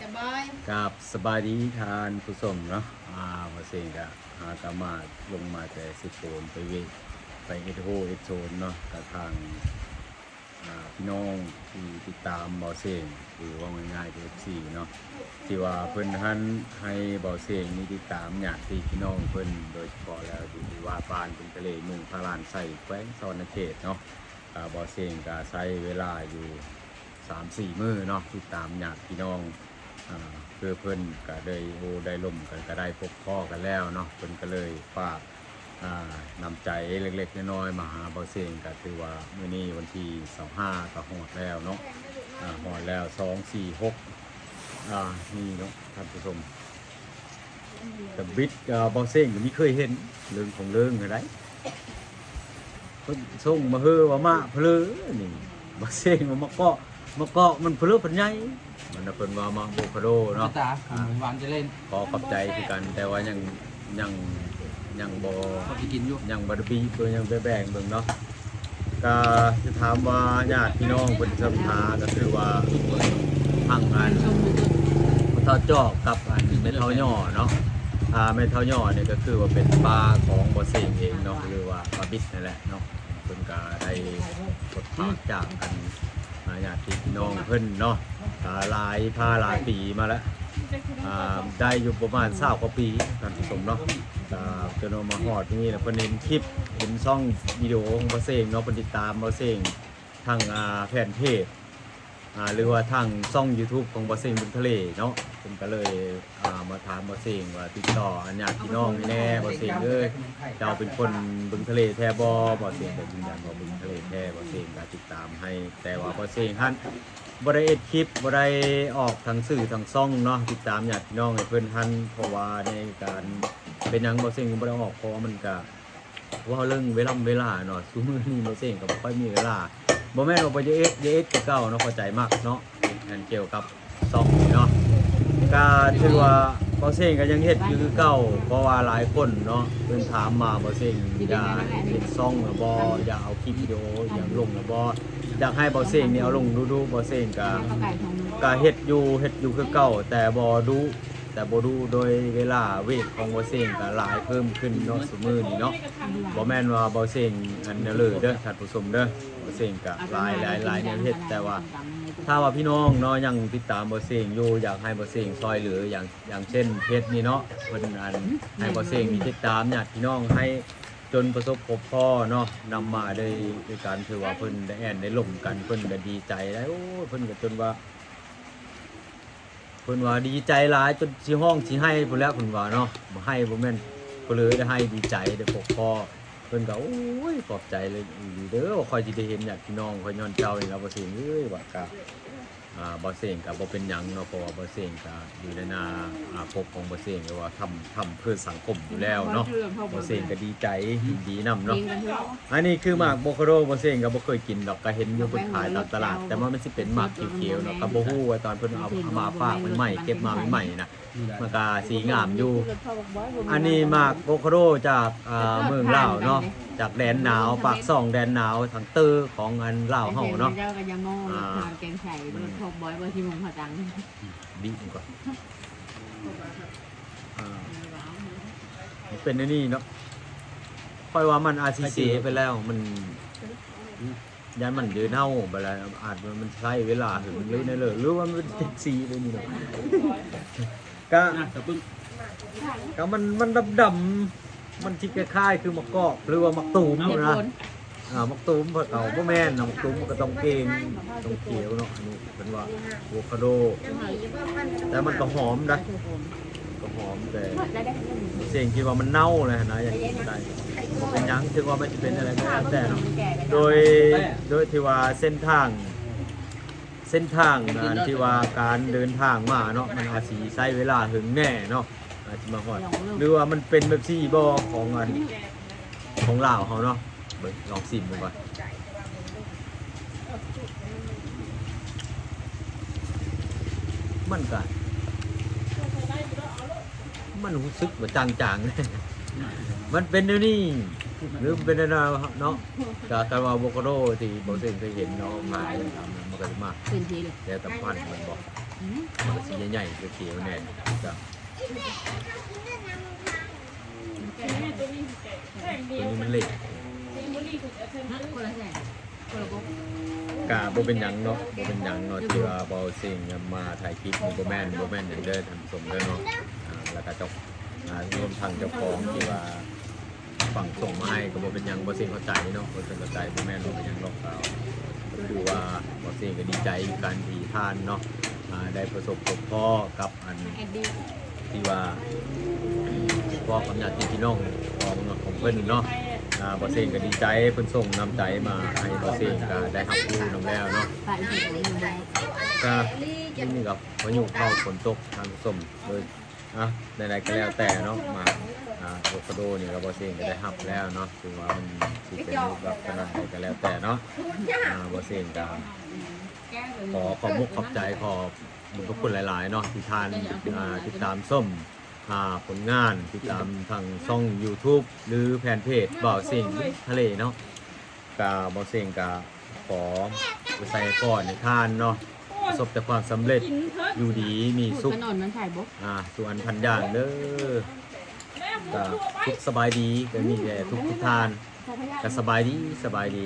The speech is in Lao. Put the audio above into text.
ສະບາຍ ຄັບ ສະບາຍດີທ່ານຜູ້ຊົມເນາະ. ອາ ບ່າວເຊງກະຫາກະມາ ລົງມາແຕ່ເຊໂປນ ໄປເວະ ໄປເຮັດໂຮເຮັດໂຊນເນາະ ກະທາງ ອາ ພີ່ນ້ອງທີ່ຕິດຕາມບ່າວເຊງ ຫຼືເວົ້າງ່າຍໆ ເອັຟຊີເນາະ ທີ່ວ່າເພິ່ນຫັ້ນໃຫ້ບ່າວເຊງນີ້ຕິດຕາມຍາດຕິພີ່ນ້ອງເພິ່ນ ໂດຍສະເພາະແລ້ວຢູ່ທີ່ວ່າບ້ານບຶງທະເລ ເມືອງພະລານໄຊ ແຂວງສະຫວັນນະເຂດເນາະ. ອາ ບ່າວເຊງກະໃຊ້ເວລາຢູ່ສາມສີ່ມື້ເນາະ ຕິດຕາມຍາດພີ່ນ້ອງ ອາ ຄືເພິ່ນກະໄດ້ໂອ້ໄດ້ລົມກັນ ກະໄດ້ພົບພໍ້ກັນແລ້ວເນາະ ເພິ່ນກະເລີຍຝາກ ອາ ນ້ຳໃຈເລັກໆນ້ອຍໆມາຫາບ່າວເຊງ ກະຖືວ່າມື້ນີ້ວັນທີຊາວຫ້າກະຮອດແລ້ວເນາະ. ອາ ຮອດແລ້ວ ສອງ ສີ່ ຫົກ ອາ ນີ້ເນາະທ່ານຜູ້ຊົມ ກະບິດ ອາ ບ່າວເຊງກະມີເຄີຍເຫັນ ເລື່ອງຂອງເລື່ອງຫັ້ນໃດ ເພິ່ນສົ່ງມາເຮີວ່າມາເພີ້ນີ້ ບ່າວເຊງວ່າມາເກາະ ມາເກາະມັນເພີ້ພັນໃຫຍ່ ມັນນະ ເພິ່ນວ່າມາໂວຄາໂດເນາະ. ຕາ ອາ ຫວານຈະເຫຼັ້ນ ຂໍຂອບໃຈຄືກັນ ແຕ່ວ່າຍັງ ຍັງ ຍັງບໍ່ ພໍຊິກິນຢູ່ ຍັງບໍ່ໄດ້ບີບ ຍັງໄປແບ່ງເບິ່ງເນາະ. ກະຈະຖາມວ່າຍາດພີ່ນ້ອງເພິ່ນເຊື່ອມທາ ກະຄືວ່າທາງອັນພໍ່ເຖົ້າຈອກກັບອັນແມ່ເຖົ້າຍໍ້ເນາະ. ອາ ແມ່ເຖົ້າຍໍ້ນີ້ກະຄືວ່າເປັນປ້າຂອງບ່າວເຊງເອງເນາະ ຫຼືວ່າປ້າບິດນັ້ນແຫຼະເນາະ. ເພິ່ນກະໄດ້ພົດພາກຈາກອັນ ອາ ຍາດພີ່ນ້ອງເພິ່ນເນາະ ກະຫຼາຍພາຫຼາຍປີມາແລ້ວ ອາ ໄດ້ຢູ່ປະມານຊາວກວ່າປີທ່ານຜູ້ຊົມເນາະ. ກະຈົນວ່າມາຮອດນີ້ລະ ເພິ່ນເຫັນຄລິບ ເຫັນຊ່ອງວິດີໂອຂອງບ່າວເຊງເນາະ ເພິ່ນຕິດຕາມບ່າວເຊງທາງ ອາ ແຟນເພຈ ອາ ຫຼືວ່າທາງຊ່ອງຢູທູບຂອງບ່າວເຊງບຶງທະເລເນາະ ເພິ່ນກະເລີຍ ອາ ມາຖາມບ່າວເຊງວ່າຕິດຕໍ່ອັນຍາດພີ່ນ້ອງໃຫ້ແດ່ ບ່າວເຊງເອີຍ ເຈົ້າເປັນຄົນບຶງທະເລແທ້ບໍ່? ບ່າວເຊງກະຢືນຢັນວ່າບຶງທະເລແທ້ ບ່າວເຊງກະຕິດຕາມໃຫ້ ແຕ່ວ່າບ່າວເຊງຫັ້ນບໍ່ໄດ້ເຮັດຄລິບ ບໍ່ໄດ້ອອກທາງສື່ທາງຊ່ອງເນາະ ຕິດຕາມຍາດພີ່ນ້ອງໃຫ້ເພິ່ນຫັ້ນ ເພາະວ່າໃນການ ເປັນຫຍັງບ່າວເຊງຈຶ່ງບໍ່ໄດ້ອອກ ເພາະວ່າມັນກະ ເວົ້າເລື່ອງເວລຳເວລາເນາະ ຊຸມື້ນີ້ບ່າວເຊງກະບໍ່ຄ່ອຍມີເວລາ ບໍ່ແມ່ນວ່າບໍ່ຢາກເຮັດ ຢາກເຮັດຄືເກົ່າເນາະ ເຂົ້າໃຈມັກເນາະ ອັນກ່ຽວກັບຊ່ອງນີ້ເນາະ ກະຖືວ່າບ່າວເຊງກະຍັງເຮັດຢູ່ຄືເກົ່າ ເພາະວ່າຫຼາຍຄົນເນາະ ເພິ່ນຖາມມາ ບ່າວເຊງຢາກເຮັດຊ່ອງລະບໍ່ ຢາກເອົາຄລິບວິດີໂອຫຍັງລົງລະບໍ່ ຢາກໃຫ້ບ່າວເຊງນີ້ເອົາລົງດຸໆ ບ່າວເຊງກະ ກະເຮັດຢູ່ ເຮັດຢູ່ຄືເກົ່າ ແຕ່ບໍ່ດຸ ແຕ່ບໍ່ດຸ ໂດຍເວລາເວກຂອງບ່າວເຊງກະຫຼາຍເພີ່ມຂຶ້ນເນາະ ຊຸມື້ນີ້ເນາະ ບໍ່ແມ່ນວ່າບ່າວເຊງອັນນັ້ນເລີຍເດີ ທ່ານຜູ້ຊົມເດີ ບ່າວເຊງກະຫຼາຍ ຫຼາຍ ຫຼາຍແນວເຮັດ ແຕ່ວ່າຖ້າວ່າພີ່ນ້ອງເນາະ ຍັງຕິດຕາມບ່າວເຊງຢູ່ ຢາກໃຫ້ບ່າວເຊງຊ່ອຍເຫຼືອ ຢ່າງ ຢ່າງເຊັ່ນເພຈນີ້ເນາະ ເພິ່ນອັນ ໃຫ້ບ່າວເຊງນີ້ຕິດຕາມຍາດພີ່ນ້ອງໃຫ້ຈົນປະສົບພົບພໍ້ເນາະ ນຳມາໂດຍ ໂດຍການຖືວ່າເພິ່ນໄດ້ແອ່ນໄດ້ລົມກັນ ເພິ່ນກະດີໃຈໄດ໋ ໂອ້ຍ ເພິ່ນກະຈົນວ່າ ເພິ່ນວ່າດີໃຈຫຼາຍຈົນຊິຮ້ອງຊິໄຫ້ພຸ້ນແຫຼະ ເພິ່ນວ່າເນາະ ບໍ່ໄຫ້ບໍ່ແມ່ນ ເພິ່ນເລີຍໄດ້ໄຫ້ດີໃຈໄດ້ພົບພໍ້ ເພິ່ນກະ ໂອ້ຍ ຂອບໃຈເລີຍອີ່ຫຼີເດີ ຂ້ອຍຊິໄດ້ເຫັນຍາດພີ່ນ້ອງຂ້ອຍຍ້ອນເຈົ້ານີ້ລະ ບ່າວເຊງເອີຍ ວ່າກະ ອາ ບ່າວເຊງກະບໍ່ເປັນຫຍັງເນາະ ເພາະວ່າບ່າວເຊງກະຢູ່ໃນໜ້າ ອາ ປົກຂອງບ່າວເຊງ ຫຼືວ່າທຳ ທຳເພື່ອສັງຄົມຢູ່ແລ້ວເນາະ ບ່າວເຊງກະດີໃຈ ຍິນດີນຳເນາະ. ອັນນີ້ຄືໝາກໂວຄາໂດ ບ່າວເຊງກະບໍ່ເຄີຍກິນດອກ ກະເຫັນຢູ່ເພິ່ນຂາຍຕາມຕະຫຼາດ ແຕ່ວ່າມັນຊິເປັນໝາກຂຽວໆເນາະ ກະບໍ່ຮູ້ວ່າຕອນເພິ່ນເອົາ ເອົາມາຝາກໃໝ່ໆ ເກັບມາໃໝ່ໆນະ ມັນກະສີງາມຢູ່. ອັນນີ້ໝາກໂວຄາໂດຈາກ ອາ ເມືອງລາວເນາະ ຈາກແດນໜາວ ປາກຊ່ອງແດນໜາວ ທາງເຕີຂອງອັນລາວເຮົາເນາະ ເຈົ້າກະຢ່າໂມ້ ອາ ທາງແກງໄຊ ອືມ ພວກບອຍບໍ່ຊິມຸງເຂົາຕັງ ບີບມັນກ່ອນ ອາ ມັນເປັນແນວນີ້ເນາະ ຂ້ອຍວ່າມັນອາດຊິເສໄປແລ້ວ ມັນ ຢ້ານມັນເດີເນົ່າໄປແລ້ວ ອາດວ່າມັນໃຊ້ເວລາຫຶງ ຫຼືແນວເລີ ຫຼືວ່າມັນເປັນເປັບຊີເລີຍນີ້ເນາະ ກະ ກະມັນ ມັນດຳໆ ມັນຊິຄ້າຍໆຄືໝາກກອກ ຫຼືວ່າໝາກຕູມພຸ້ນນະ ອາ ໝາກຕູມເຂົາບໍ່ແມ່ນນະ ໝາກຕູມມັນກະຕ້ອງເກັ່ງ ຕ້ອງຂຽວເນາະ ອັນນີ້ເພິ່ນວ່າໂວຄາໂດ ແຕ່ມັນກະຫອມໄດ໋ ກະຫອມ ແຕ່ເສັງຄິດວ່າມັນເນົ່າແລ້ວຫັ້ນນະ ຢາກກິນໄດ້ ບໍ່ເປັນຫຍັງ ເຖິງວ່າມັນຊິເປັນຈັ່ງໃດກະແລ້ວແຕ່ເນາະ ໂດຍ ໂດຍທີ່ວ່າເສັ້ນທາງ ເສັ້ນທາງ ອັນທີ່ວ່າການເດີນທາງມາເນາະ ມັນອາດຊິໃຊ້ເວລາເຫິງແດ່ເນາະ ອາດຊິມາຮອດ ຫຼືວ່າມັນເປັນແບບຊີ້ບໍ່ ຂອງອັນ ຂອງລາວເຮົາເນາະ ເບິ່ງ ລອງຊີມເບິ່ງກ່ອນ ມັນກະ ມັນຮູ້ສຶກວ່າຈາງໆ ມັນເປັນແນວນີ້ ຫຼືມັນເປັນແນວນັ້ນເນາະ ກະ ກະວ່າໂວຄາໂດທີ່ບໍ່ເສັງເຄີຍເຫັນເນາະ ຂາຍ ມັນກະຊິມາ ເປັນທີ່ ແຕ່ສຳພັນແມ່ນບໍ່? ມັນກໍຊິໃຫຍ່ໆ ຂຽວໆແດ່ ກໍ ໂຕນີ້ມັນເລັກ ຄົນລະແສນ ຄົນລະບົກ ກະບໍ່ເປັນຫຍັງເນາະ ບໍ່ເປັນຫຍັງເນາະ ທີ່ວ່າເບົາເສັງມາຖ່າຍຄລິບນີ້ ບໍ່ແມ່ນ ບໍ່ແມ່ນຫຍັງເດີທ່ານຜູ້ຊົມເດີເນາະ ອ່າ ແລ້ວກະເຈົ້າ ອ່າ ລວມທັງເຈົ້າຂອງທີ່ວ່າ ຝັ່ງສົ່ງມາໃຫ້ກໍບໍ່ເປັນຫຍັງ ບໍ່ເສັງເຂົ້າໃຈເນາະ ບໍ່ເສັງເຂົ້າໃຈ ບໍ່ແມ່ນວ່າເປັນຫຍັງດອກ ກໍຄືວ່າບໍ່ເສັງກໍດີໃຈຄືກັນທີ່ທ່ານເນາະ ອ່າ ໄດ້ປະສົບພົບພໍ້ກັບອັນ ທີ່ວ່າພໍ້ກັບຍາດຕິພີ່ນ້ອງຂອງ ຂອງເພິ່ນເນາະ ອ່າ ບໍ່ເສັງກໍດີໃຈ ເພິ່ນສົ່ງນ້ຳໃຈມາໃຫ້ ບໍ່ເສັງກໍໄດ້ຮັບຮູ້ນຳແລ້ວເນາະ ກໍນີ້ກໍພາຍຸເຂົ້າຝົນຕົກ ທ່ານຜູ້ຊົມ ເອີ ອ່ະ ໃດໆກໍແລ້ວແຕ່ເນາະ ມາ ອ່າ ໂອຄາໂດນີ້ກໍບໍ່ເສັງກໍໄດ້ຮັບແລ້ວເນາະ ຖືວ່າມັນຊິເປັນຮູບລັກສະນະໃດກໍແລ້ວແຕ່ເນາະ ອ່າ ບໍ່ເສັງກໍຂໍຂອບມຸກຂອບໃຈ ຂອບບຸນພະຄຸນຫຼາຍໆເນາະ ທີ່ທ່ານ ອ່າ ຕິດຕາມຊົມ ອ່າ ຜົນງານ ຕິດຕາມທາງຊ່ອງຢູທູບ ຫຼື ແຟນເພຈບ່າວເສັງທະເລເນາະ ກະ ບ່າວເສັງກະຂໍອວຍໄຊພອນໃຫ້ທ່ານເນາະ ປະສົບແຕ່ຄວາມສຳເລັດ ຢູ່ດີມີສຸກ ອ່າ ສຸກອັນພັນຢ່າງເດີ ກະສຸກສະບາຍດີ ກະມີແດ່ທຸກໆທ່ານ ກະສະບາຍດີ ສະບາຍດີ.